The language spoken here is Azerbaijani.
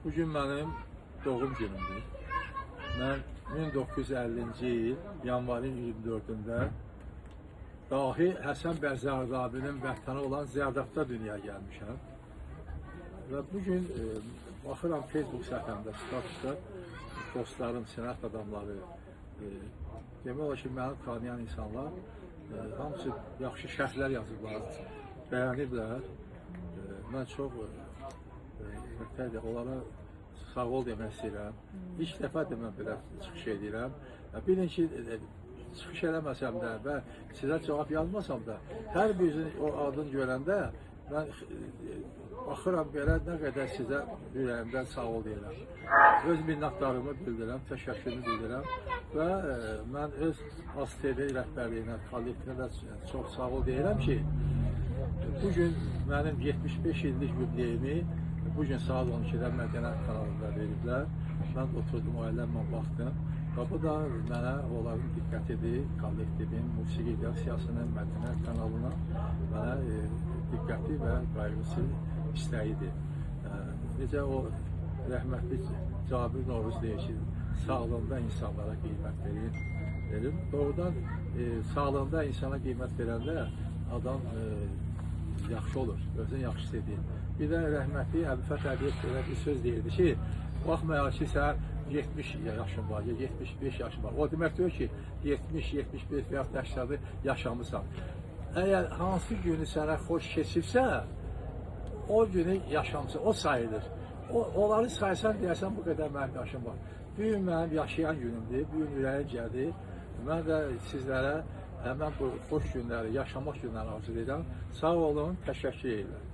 Bugün mənim doğum günümdür. Mən 1950-ci il yanvarın 24-ündə dahi Həsən bəy Zərdabinin vətəni olan Zərdabda dünyaya gəlmişəm. Və bugün baxıram Facebook səhifəmdə, statusda dostlarım, sənət adamları, demək olar ki, məni tanıyan insanlar hamısı yaxşı şərhlər yazıblar, bəyəniblər. Mən çox onlara sağ ol demək istəyirəm. İlk dəfədir mən belə çıxış edirəm. Bilin ki, çıxış eləməsəm də və sizə cavab yazmasam da, hər birinizin o adını görəndə mən baxıram belə nə qədər sizə ürəyimdən sağ ol deyirəm. Öz minnətdarlığımı bildirəm, təşəkkürümü bildirəm və mən öz AzTV rəhbərliyinə, kollektivinə də çox sağ ol deyirəm ki, bugün mənim 75 illik yubileyimi bugün saat 12-də Mədəniyyət kanalında veriblər. Mən oturdum, ailəmlə baxdım və bu da mənə onların diqqətidir, kollektivin, musiqi redaksiyasının, Mədəniyyət kanalına mənə diqqəti və qayğısı, istəyidir. Necə o rəhmətli Cabir Novruz deyir ki, sağlığında insanlara qiymət verin. Doğrudan sağlığında insana qiymət verəndə adam yaxşı olur, özünü yaxşı hiss edir. Bir də rəhmətli Əbülfət Əliyev belə bir söz deyirdi ki, baxmayaraq ki, sən 70 yaşın var, ya 75 yaşın var. O demək deyir ki, 70, 75 və yaxud 80 yaşamısan. Əgər hansı günü sənə xoş keçibsə, o günü yaşamısan, o sayılır. Onları saysan, deyərsən, bu qədər mənim yaşım var. Bu gün mənim yaşayan günümdür, bu gün ürəyim gəlir. Mən də sizlərə həmən bu xoş günləri, yaşamaq günləri arzu edirəm. Sağ olun, təşəkkür edirəm.